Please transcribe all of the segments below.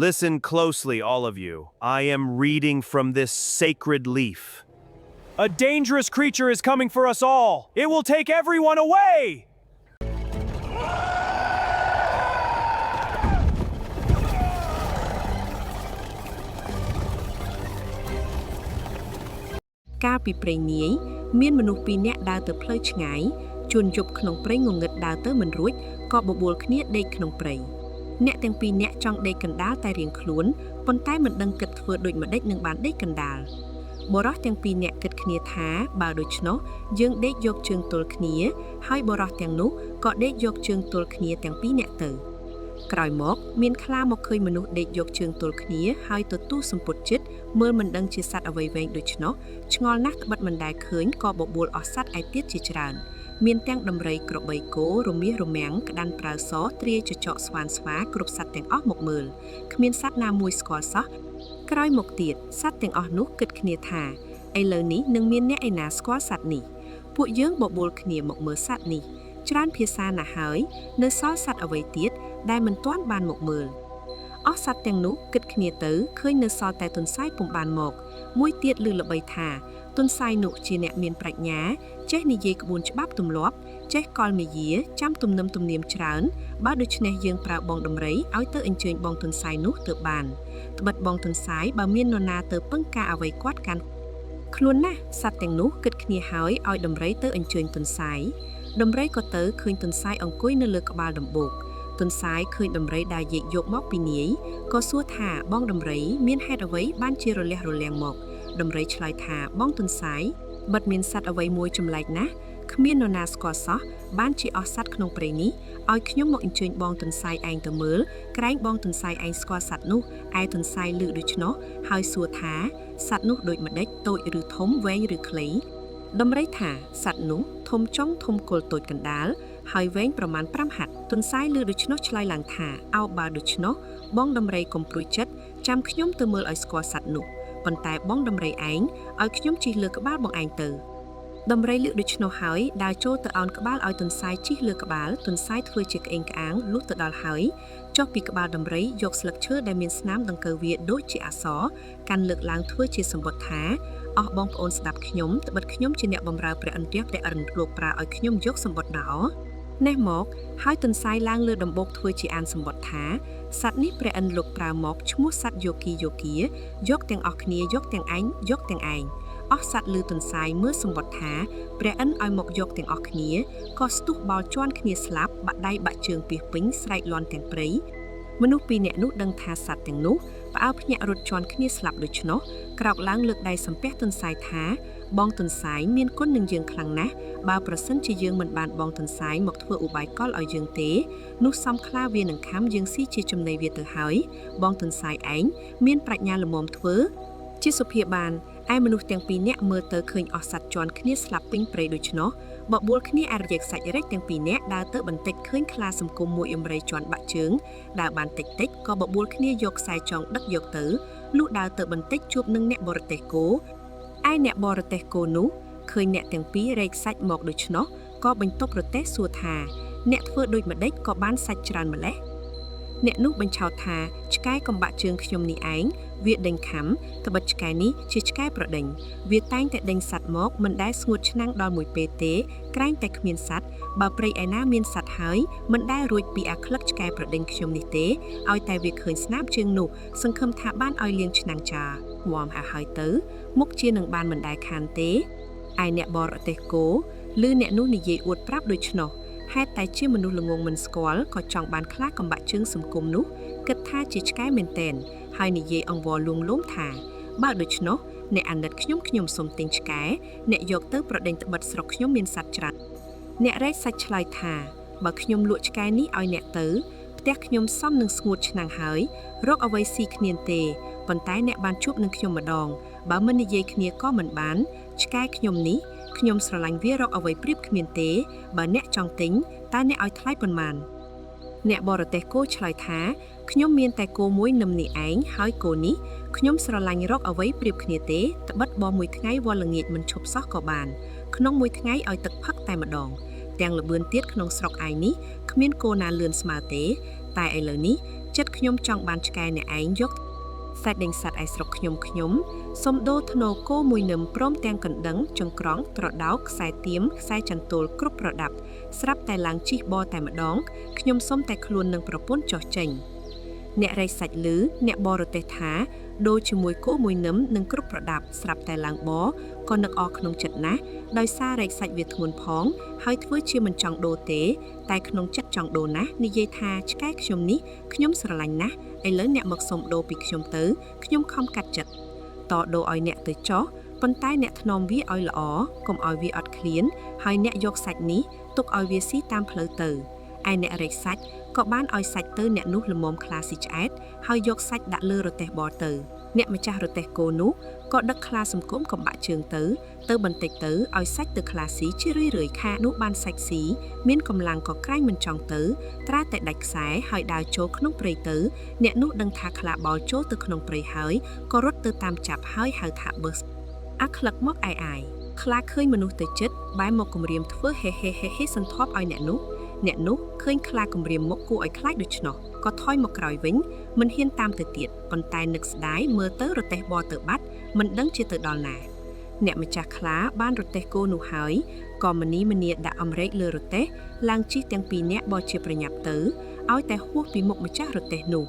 Listen closely, all of you. I am reading from this sacred leaf. A dangerous creature is coming for us all. It will take everyone away! កាលពីព្រេងនាយមានមនុស្សពីរនាក់ដើរទៅផ្លូវឆ្ងាយជួនយប់ក្នុងព្រៃងងឹតដើរទៅមិនរួចក៏បបួលគ្នាដេកក្នុងព្រៃអ្នកទាំងពីរនាក់ចង់ដេកកណ្ដាលតែរៀងខ្លួនប៉ុន្តែមិនដឹងគិតធ្វើដូចម្ដេចនឹងបានដេកកណ្ដាលបុរសទាំងពីរនាក់គិតគ្នាថាបើដូច្នោះយើងដេកយកជើងទល់គ្នាហើយបុរសទាំងនោះក៏ដេកយកជើងទល់គ្នាទាំងពីរនាក់ទៅ ក្រោយមកមានខ្លាមកឃើញមនុស្សដេកយកជើងទល់គ្នាហើយទទូសម្ពុតចិត្តមើលមិនដឹងជាសត្វអ្វីវែងដូច្នោះឆ្ងល់ណាស់ត្បិតមិនដែលឃើញក៏បបួលអស់សត្វឯទៀតជាច្រើនមានទាំងដំរីក្របីគោរមាសរមាំងក្តាន់ប្រើសទ្រាយចចកស្វានស្វាគ្រប់សត្វទាំងអស់មកមើលគ្មានសត្វណាមួយស្គាល់សោះក្រោយមកទៀតសត្វទាំងអស់នោះគិតគ្នាថាឥឡូវនេះនឹងមានអ្នកឯណាស្គាល់សត្វនេះពួកយើងបបួលគ្នាមកមើលសត្វនេះច្រើនភាសាណាស់ហើយនៅសល់សត្វអ្វីទៀតដែលមិនទាន់បានមកមើលអស់សត្វទាំងនោះគិតគ្នាទៅឃើញនៅសល់តែទន្សាយពុំបានមកមួយទៀតឮល្បីថាទន្សាយនោះជាអ្នកមានប្រាជ្ញាចេះនិយាយក្បួនច្បាប់ទម្លាប់ចេះកលមាយាចាំទំនឹមទំនាមច្រើនបើដូច្នេះយើងប្រើបងដំរីឲ្យទៅអញ្ជើញបងទន្សាយនោះទៅបានត្បិតបងទន្សាយបើមាននរណាទៅពឹងការអ្វីគាត់កាន់ខ្លួនណាស់សត្វទាំងនោះគិតគ្នាហើយឲ្យដំរីទៅអញ្ជើញទន្សាយដំរីក៏ទៅឃើញទន្សាយអង្គុយនៅលើក្បាលដំបូកទន្សាយឃើញដំរីដែលយែកយកមកពីនាយក៏សួរថាបងដំរីមានហេតុអ្វីបានជារលះរលាំងមកដំរីឆ្លើយថាបងទន្សាយបិទមានសត្វអ្វីមួយចម្លែកណាស់គ្មាននរណាស្គាល់សោះបានជាអស់សត្វក្នុងព្រៃនេះឲ្យខ្ញុំមកអញ្ជើញបងទន្សាយឯងទៅមើលក្រែងបងទន្សាយឯងស្គាល់សត្វនោះឯទន្សាយឮដូច្នោះហើយសួរថាសត្វនោះដូចម្ដេចតូចឬធំវែងឬខ្លីដំរីថាសត្វនោះធំចុងធំគល់តូចកណ្ដាលហើយវែងប្រមាណ5ហត្ថទន្សាយឮដូច្នោះឆ្លើយឡើងថាអោបើដូច្នោះបងដំរីកុំព្រួយចិត្តចាំខ្ញុំទៅមើលឲ្យស្គាល់សត្វនោះប៉ុន្តែបងដំរីឯងឲ្យខ្ញុំជិះលើក្បាលបងឯងទៅដំរីលើកដូច្នោះហើយដើរចូលទៅអោនក្បាលឲ្យទន្សាយជិះលើក្បាលទន្សាយធ្វើជាក្អេងក្អាងលុះទៅដល់ហើយចុះពីក្បាលដំរីយកស្លឹកឈើដែលមានស្នាមដង្កូវវាដូចជាអក្សរកាន់លើកឡើងធ្វើជាសម្បត្តិថាអស់បងប្អូនស្ដាប់ខ្ញុំត្បិតខ្ញុំជាអ្នកបម្រើព្រះឥន្ទះព្រះអរិន្ទលោកប្រើឲ្យខ្ញុំយកសម្បត្តិណោនេះមកហើយទន្សាយឡើងលើដំបូកធ្វើជាអានសម្បត្តិថាសត្វនេះព្រះឥន្ទលោកប្រើមកឈ្មោះសត្វយោគីយោគាយកទាំងអស់គ្នាយកទាំងឯងយកទាំងឯងអស់សត្វលើទន្សាយមើលសម្បត្តិថាព្រះឥន្ទឲ្យមកយកទាំងអស់គ្នាក៏ស្ទុះបោលជន់គ្នាស្លាប់បាក់ដៃបាក់ជើងពីពេញស្រែកលាន់ទាំងព្រៃមនុស្សពីរនាក់នោះដឹងថាសត្វទាំងនោះផ្អើលភ្ញាក់រត់ជន់គ្នាស្លាប់ដូច្នោះក្រោកឡើងលើកដៃសំពះទន្សាយថាបងទន្សាយមានគុណនឹងយើងខ្លាំងណាស់បើប្រសិនជាយើងមិនបានបងទន្សាយមកធ្វើឧបាយកលឲ្យយើងទេនោះសំខ្លាវានឹងខំយើងស៊ីជាចំណីវាទៅហើយបងទន្សាយឯងមានប្រាជ្ញាល្មមធ្វើជាសុភាបានឯមនុស្សទាំងពីរនាក់មើលទៅឃើញអស់សត្វជន់គ្នាស្លាប់ពេញព្រៃដូច្នោះបបួលគ្នាអរិយសាច់រែកទាំងពីរនាក់ដើរទៅបន្តិចឃើញខ្លាសង្គមមួយអម្រៃជន់បាក់ជើងដើរបានតិចតិចក៏បបួលគ្នាយកខ្សែចងដឹកយកទៅលុះដើរទៅបន្តិចជួបនឹងអ្នកបរទេសគោឯអ្នកបរទេសគោនោះឃើញអ្នកទាំងពីររែកសាច់មកដូច្នោះក៏បញ្ទប់រទេះសួរថាអ្នកធ្វើដូចម្ដេចក៏បានសាច់ច្រើនម្ល៉េះអ្នកនោះបញ្ឆោតថាឆ្កែកំបាក់ជើងខ្ញុំនេះឯងវាដេញខំត្បិតឆ្កែនេះជាឆ្កែប្រដេញវាតែងតែដេញសត្វមកមិនដែលស្ងួតឆ្នាំងដល់មួយពេលទេក្រែងតែគ្មានសត្វបើព្រៃឯណាមានសត្វហើយមិនដែលរួចពីអាក្លឹកឆ្កែប្រដេញខ្ញុំនេះទេឲ្យតែវាឃើញស្នាមជើងនោះសង្ឃឹមថាបានឲ្យលៀងឆ្នាំងចាវំហើយទៅមុខជានឹងបានមិនដែលខានទេឯអ្នកបរទេសគោឬអ្នកនោះនិយាយអួតប្រាប់ដូច្នោះហេតុតែជាមនុស្សល្ងងមិនស្គាល់ក៏ចង់បានខ្លាកំបាក់ជើងសង្គមនោះគិតថាជាឆ្កែមែនទែនហើយនិយាយអង្វរលួងលោមថាបើដូច្នោះអ្នកអាណិតខ្ញុំខ្ញុំសុំទិញឆ្កែអ្នកយកទៅប្រដេញត្បិតស្រុកខ្ញុំមានសត្វច្រើនអ្នករែកសាច់ឆ្លើយថាបើខ្ញុំលក់ឆ្កែនេះឲ្យអ្នកទៅផ្ទះខ្ញុំសមនឹងស្ងួតឆ្នាំងហើយរកអ្វីស៊ីគ្នាទេប៉ុន្តែអ្នកបានជួបនឹងខ្ញុំម្ដងបើមិននិយាយគ្នាក៏មិនបានឆ្កែខ្ញុំនេះខ្ញុំស្រឡាញ់វារកអ្វីប្រៀបគ្មានទេបើអ្នកចង់ទិញតើអ្នកឲ្យថ្លៃប៉ុន្មានអ្នកបរទេសគោឆ្លើយថាខ្ញុំមានតែគោមួយនឹមនេះឯងហើយគោនេះខ្ញុំស្រឡាញ់រកអ្វីប្រៀបគ្នាទេត្បិតបមួយថ្ងៃវល់ល្ងាចមិនឈប់សោះក៏បានក្នុងមួយថ្ងៃឲ្យទឹកផឹកតែម្ដងទាំងល្បឿនទៀតក្នុងស្រុកឯងនេះគ្មានគោណាលឿនស្មើទេតែឥឡូវនេះ ចិត្តខ្ញុំចង់បានឆ្កែអ្នកឯងយកសែដេញសត្វឯស្រុកខ្ញុំខ្ញុំសុំដូរធ្នូគោមួយនឹមព្រមទាំងកណ្ដឹងចង្ក្រង់ត្រដោកខ្សែទៀមខ្សែចន្ទោលគ្រប់ប្រដាប់ស្រាប់តែឡើងជិះបរតែម្ដងខ្ញុំសុំតែខ្លួននិងប្រពន្ធចុះចេញអ្នករែកសាច់លឺអ្នកបរទេសថាដូរជាមួយគោមួយនឹមនិងគ្រប់ប្រដាប់ស្រាប់តែឡើងបរក៏នឹកអក្នុងចិត្តណាស់ដោយសាររែកសាច់វាធ្ងន់ផងហើយធ្វើជាមិនចង់ដូរទេតែក្នុងចិត្តចង់ដូរណាស់និយាយថាឆ្កែខ្ញុំនេះខ្ញុំស្រឡាញ់ណាស់ឥឡូវអ្នកមកសុំដូរពីខ្ញុំទៅខ្ញុំខំកាត់ចិត្តតដូរឲ្យអ្នកទៅចោះប៉ុន្តែអ្នកថ្នមវាឲ្យល្អកុំឲ្យវាអត់ឃ្លានហើយអ្នកយកសាច់នេះទុកឲ្យវាស៊ីតាមផ្លូវទៅឯអ្នករែកសាច់ក៏បានឲ្យសាច់ទៅអ្នកនោះល្មមខ្លាស៊ីឆ្អែតហើយយកសាច់ដាក់លើរទេះបរទៅអ្នកម្ចាស់រទេះគោនោះក៏ដឹកខ្លាសង្គមកំបាក់ជើងទៅទៅបន្តិចទៅឲ្យសាច់ទៅខ្លាស៊ីជារឿយរឿយខានោះបានសាច់ស៊ីមានកម្លាំងក៏ក្រាញ់មិនចង់ទៅត្រាតែដាច់ខ្សែហើយដើរចូលក្នុងព្រៃទៅអ្នកនោះដឹងថាខ្លាបោលចូលទៅក្នុងព្រៃហើយក៏រត់ទៅតាមចាប់ហើយហៅថាបើសអាក្លឹកមកអាយអាយខ្លាឃើញមនុស្សទៅចិត្តបែរមកគំរាមធ្វើហេហេហេហេសន្ធាប់ឲ្យអ្នកនោះអ្នកនោះឃើញខ្លាគំរាមមកគួរឲ្យខ្លាចដូច្នោះក៏ថយមកក្រោយវិញមិនហ៊ានតាមទៅទៀតប៉ុន្តែនឹកស្ដាយមើលទៅរទេះបរទៅបាត់មិនដឹងជាទៅដល់ណាអ្នកម្ចាស់ខ្លាបានរទេះគោនោះហើយក៏មនីមនីដាក់អម្រែកលើរទេះឡើងជិះទាំងពីរនាក់បជាប្រញាប់ទៅឲ្យតែហួសពីមុខម្ចាស់រទេះនោះ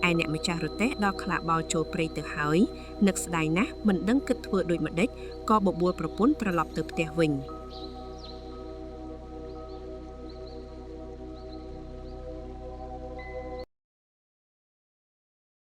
ឯអ្នកម្ចាស់រទេះដល់ខ្លាបោលចូលព្រៃទៅហើយនឹកស្ដាយណាស់មិនដឹងគិតធ្វើដូចម្ដេចក៏បបួលប្រពន្ធត្រឡប់ទៅផ្ទះវិញ។